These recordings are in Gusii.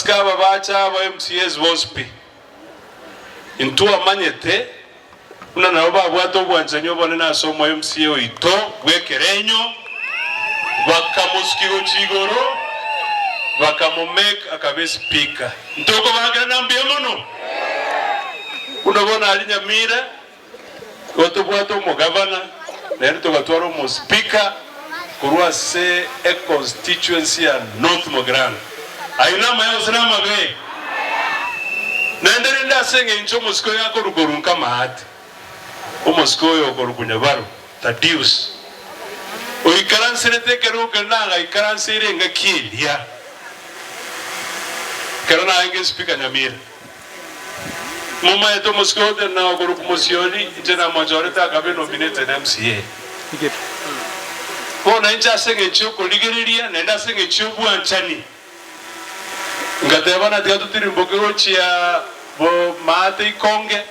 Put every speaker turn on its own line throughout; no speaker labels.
Abasike aba bacha aba MCAs bonsi pi, intwamanyete buna nabo babwate obwanchani obonene ase omo MCA oito bw'ekerenyo, bakamosukia gochia igoro, bakamomake akaba espeaker. Ntokobakera na mbuya mono. Buna bono aria Nyamira, Igo tobwate omogavana, naende togatwara omospeaker korwa ase econstituency ya North Mugirango. Ayio namaya gose namabe? Naende rende ase eng'encho omosike oyo akorwa korwa nka maate, omosike oyo okorokwa Nyabaro Thaddeus, oikaranserete ekerogo keria nagaikaranseire engaki eria ekero narenge speaker Nyamira. Momaete omosike ote na okorokwa Mosiori, inche namochorete akabe nominated MCA. Bono inche ase engencho y'okorigereria naende ase engencho y'obwanchani, ngateba na tiga totirimboke gochia bo maate ikonge,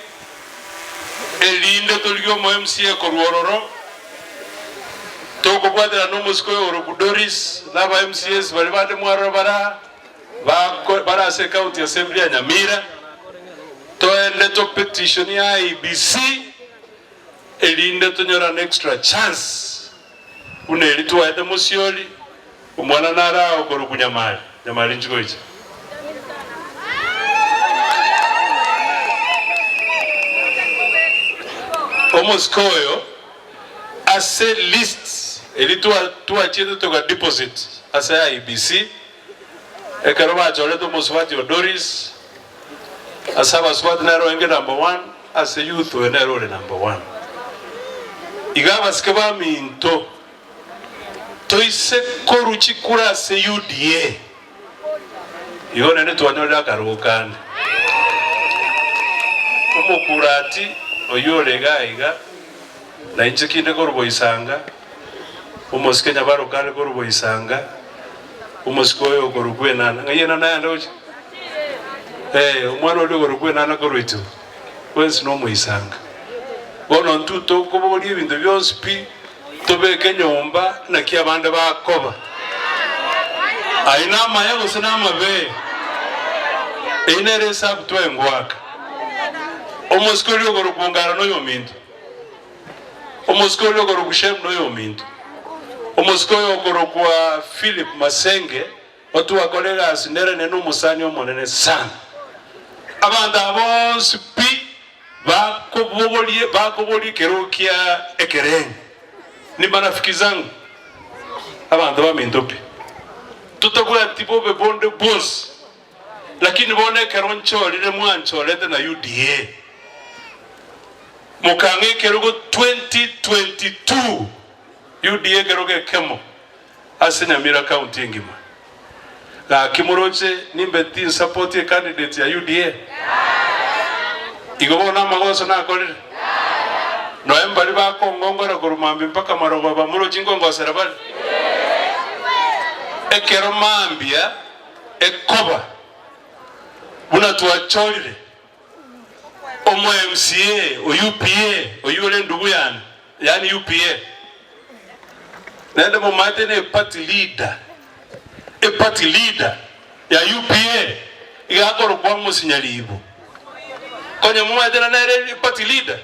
erinde torigie omo MCA korwa ororo, tokobwaterana nomosike oyo orokwa Doris, na aba MCAs baria bande mwarora bare aa. Bare ase Ecounty Assembly ya Nyamira, toende to petition IEBC erinde tonyore an extra chance buna eri twaete Mosiori, omwana nare aa okorokwa Nyamari, Nyamari inchi goicha. Omosike oyo ase list eri twachiete toga deposit ase IEBC, Ekero bachorete omosubati o Doris ase abasubati nere orenge number one, ase youth oyo nere ore number one. Iga abasike baminto toise korwa chikura ase UDA, igo naende twanyorire akarogo kande. Omokurati oyio ore iga iga, na inche kinde korwa Boisanga, omosike Nyabaroka are korwa Boisanga, Omosike oyo okorokwa enana, ng'ai enana yande gochia? Eh, omwana oria okorokwa enana korwa itibo, bwensi nomoisanga. Bono intwe tokoboria ebinto bionsi pi, tobeke nyomba naki abande bakoba. Ayio namaya gose namabe? Eyio nere esabu twengoaka. Omosike oria okorokwa Ngara noyominto. Omosike oria okorokwa Shemu noyominto. Omosike oyo okorokwa Philip Masenge otwakora egasi nere nere nomosani omonene sana. Abanto aba bonsi pi bakobogorie bakoboria ekerogo kia ekerenyo ni marafiki zangu abanto baminto pi. Totabwati bobe bonde bwonsi lakini bono ekero nchorire mwanchorete na UDA. Mokang'a ekerogo 2022 UDA ekerogo ekemo ase Nyamira county engima. Gaki moroche nimbe tinsapoti ecandidate ya UDA? Igo bono amagoso nakorire? Noe mbari bakongongora korwa mambia mpaka marogoba moroche nkongosera bare? Ekero mambia ekoba buna twachorire Omo MCA o UPA oyio ore endugu yane, yaani UPA, naende momanyete ne party leader, e party leader ya UPA iga akorokwa Amos Nyaribo. Konya momanyete na nere e party leader?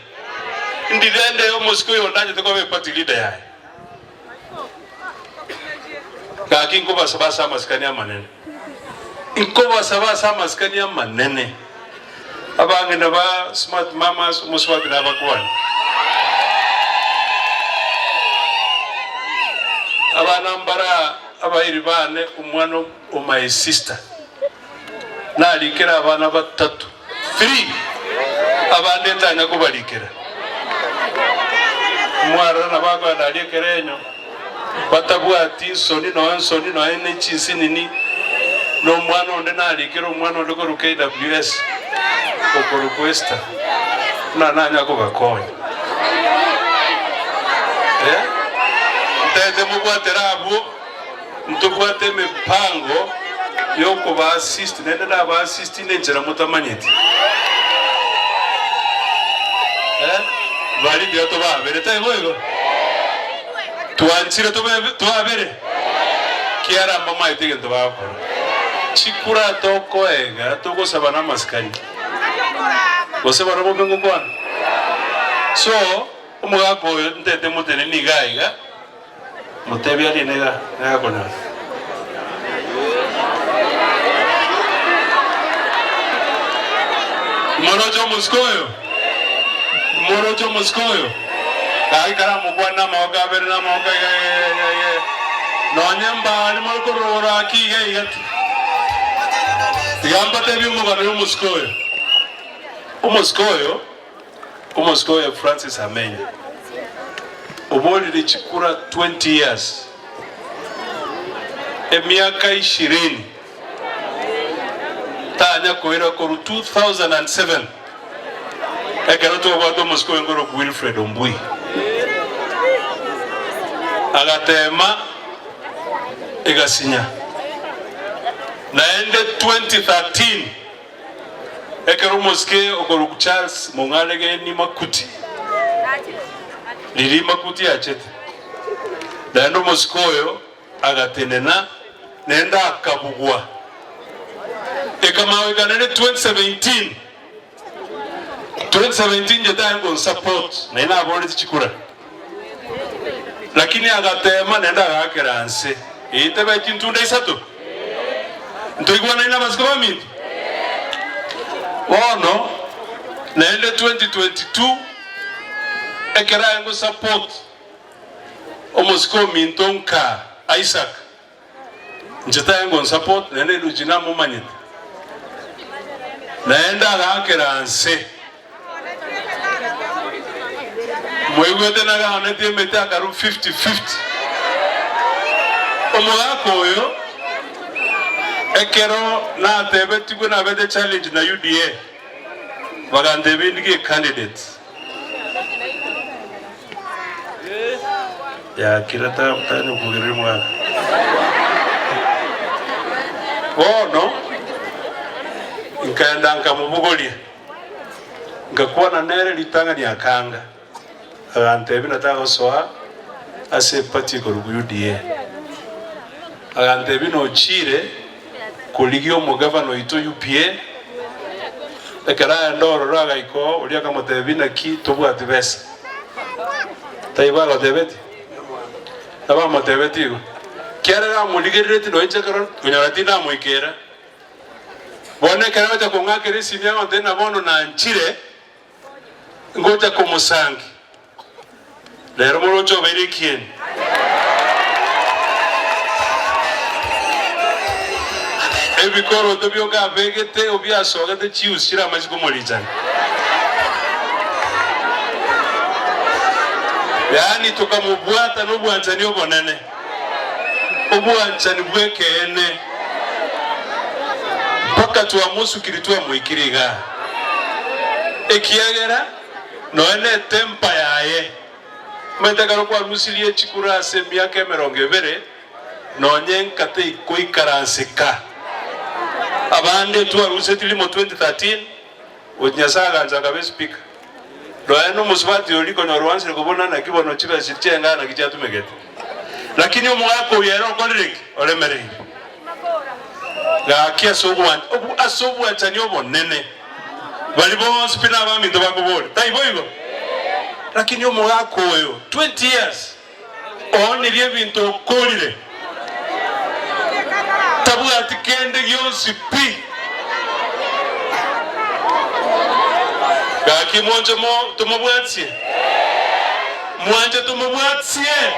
Ndire ende omosike oyo ondanchete koba e party leader yaye. Gaki nkobasaba ase amasikani amanene, nkobasaba ase amasikani amanene, abang'ina ba Smart Mamas, omosubati nabakwane. Abana mbara abairi bane, omwana o my sister, narikere abana batato, three, abande ntanya kobarikera. Mwarora nabo akoenda aria ekerenyo, batabwati nsoni nonya nsoni nonya ne chinsinini, na omwana onde narikere omwana onde korwa KWS, okorokwa Esther, buna nanya kobakonya. Eh, ntaete mobwatere abwo. Ntobwate emepango y'okoba-assist, naende naba-assist nenchera motamanyeti. Eh, baria tiga tobabere, taibo igo? Twanchire tobe twabere? Kiara mbamaete egento bagokora. Chikura tokoega togosaba namasikani, gose barabwo mbe ngokwana? So, omogaka oyo ntete moteneni iga iga, motebie arinde iga, niga akonyora. Moroche omosike oyo? Moroche omosike oyo? Gaki karamokwane namagoko abere na amagoko iga iga iga iga iga. Nonye mbari more korora aki iga iga ki. Tiga mbatebie omogano y'omosike oyo. Omosike oyo, omosike oyo Francis Amenya, oborire chikura 20 years, emiaka ishirini, tanya koira korwa 2007 ekero twabwate omosike oyo nkorokwa Wilfred Ombui. Agatema egasinya. Naende 2013 ekero omosike okorokwa Charles Mong'aregeni Makuti, riria Makuti achete, naende omosike oyo Agatenena, naende akabugwa. Ekamaweka naende 2017, 2017 inche tari gonsupport naende naboreti chikura, lakini agatema naende agaakera nse. Eye tebe chintunda isato? Ntoigwanaine na abasike baminto? Bono naende 2022 ekero aye ngosupport Omosike ominto nka Isaac, inche taye ngonsupport naende Lucy namomanyete, naende agaakera nse. Mwaigwete nagaonetie emete akarwa 50-50. Omogaka oyo ekero natebetigwe nabete challenge na UDA, bagantebia indige ecandidate. Yakira tanya kogereria omogaka. Bono nkaenda nkamobogoria, ngakwana nere ritang'ani akanga, agantebia buna tagosoa ase eparty ekorokwa UDA. Agantebia nochiire korigia omogavana oito UPA, ekero aenda ororo agaika oo, oria akamotebia naki tobwati besa. Taibo agotebeti? Nabo amotebeti igo. Kiarere amorigereretie nonya inche ekero konyora tindamoikera. Bono ekero agocha kong'akera esimi agontebia ng'a bono nanchire, ngocha komosangi. Rero moroche obeire ekieni. Ebikoroto bioka abegete obiasogete chiusi chire amachiko morichani. Yaani tokamobwata nobwanchani obonene, obwanchani bw'ekeene, mpaka twamosukiri twamoikire igaa, ekiagera Nonya netempa yaye. Omanyete ekero kwarusirie chikura ase emiaka emerongo ebere, nonya enka teikoikaranseka. Abande twarusetie rimo 2013, gochi Nyasae agancha akaba espika. Nonya nomosubati oria konyora oansire kobuna naki bono chibesa chi'enga naki chiatumegete. Lakini omogaka oyo ere okorire ki? Oremereire. Gaki ase ase obwanchani obonene. Baria bonsi pi nabaminto bakoboria, Taibo igo? Lakini omogaka oyo 20 years oonirie ebinto okorire, tabwati kende gionsi pi. Gaki mwanche mo tomobwatie? Mwanche tomobwatie?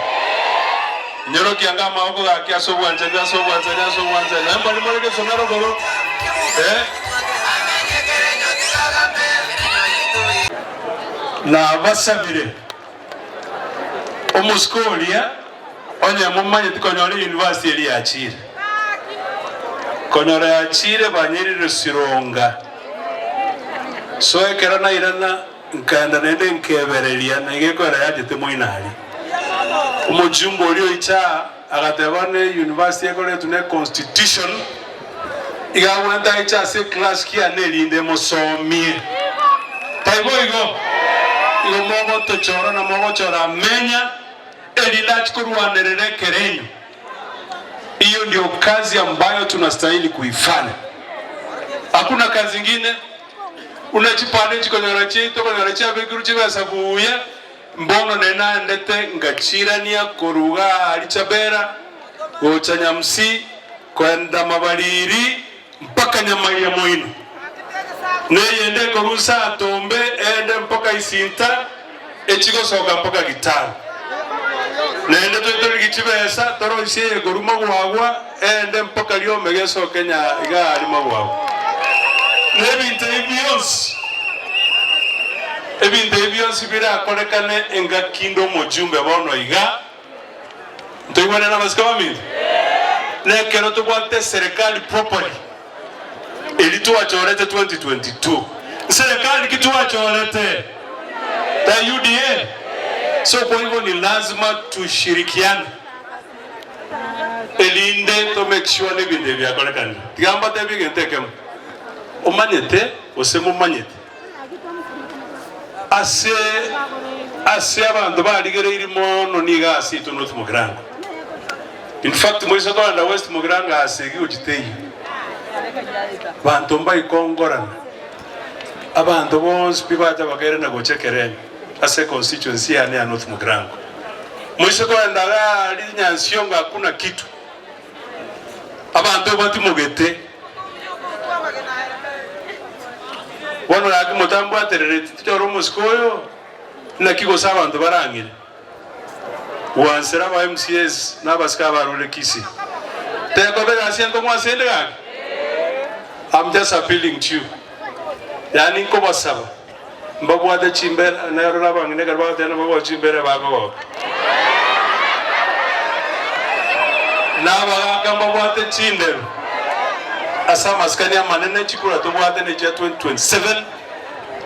Nyorokia anga amaboko gaki ase obwanchani, ase obwanchani, ase obwanchani. Naye mbari more gesona rogoro, eh. Nabasabire, omosike oria onye momanyeti konyora eyunivasiti eria yachire, konyora yachire banyerire Sironga. So ekero nairana nkaenda naende nkebereria na iga ekoera yachete moino aria. Omochumba oria oicha aa agateba ne university ekoretwe ne constitution iga agwenerete aiche ase eclass kiane erinde emosomie. Taibo igo? Igo mogotochora na mogochora amenya erinde achie korwanerera ekerenyo. Hiyo ndio kazi ambayo tunastahili kuifanya, hakuna kazi ingine. Buna chipande chikonyora chiaito okonyora chiabekirwe chibesa buya, mbono nere naendete ngachirania korwa igaa aria Chabera gocha Nyamsi koenda Mabariri mpaka Nyamaiya moino, na eyende ekorwa Nsatombe eende mpaka Isinta echigosoka mpaka Gitaru. Naende toitorigie chibesa toroisie eyekorwa Magwagwa eende mpaka Riomega esoke nya igaa aria Magwagwa. Na ebinto ebi bionsi, ebinto ebi bionsi birakorekane engaki inde omojumbe bono iga. Ntoigwane nabasike baminto? Nekero tobwate eserekari properly eri twachorete 2022. Nserekari ki twachorete? Ta UDA? So kwa hivyo ni lazima tushirikiane erinde to make sure nebinto ebi biakorekanire. Tiga mbatebie egento ekemo, omanyete gose momanyete Ase ase abanto barigereirie mono nigo ase intwe North Mugirango. In fact moise kogenda West Mugirango ase egi gochi teiyo. Banto mbaikongorana. Abanto bonsi pi bacha bakairana gocha ekerenyo ase constituency yane ya North Mugirango. Moise kogenda iga aria Nyansiongo hakuna kitu. Abanto batimogete. Bono gaki motambwaterereti tichore omosike oyo, naki gose abanto barang'ire gwansera aba MCAs na abasike abarure Kisii. Tekoba egasi enkong'u ase ende gaki? I'm just appealing to you. Yaani nkobasaba mbabwate chimbera narora abang'ina ekero bagoteba nababwate chimbera bakogoka. Na abagaaka mbabwate chindero ase amasikani amanene chikura tobwate nechia 2027,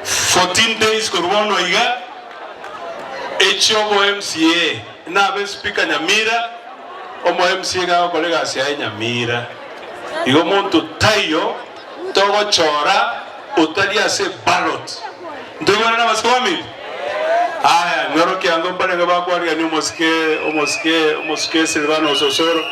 14 days korwa bono iga, echio obo MCA nabe speaker Nyamira, omo MCA iga agokora egasi yaye Nyamira. Igo monto taiyo togochora otari ase ballot. Ntoigwane nabasike baminto? Aya, ng'orokia ango mbarenge bakwarigania omosike, omosike, omosike Silvano Ososoro.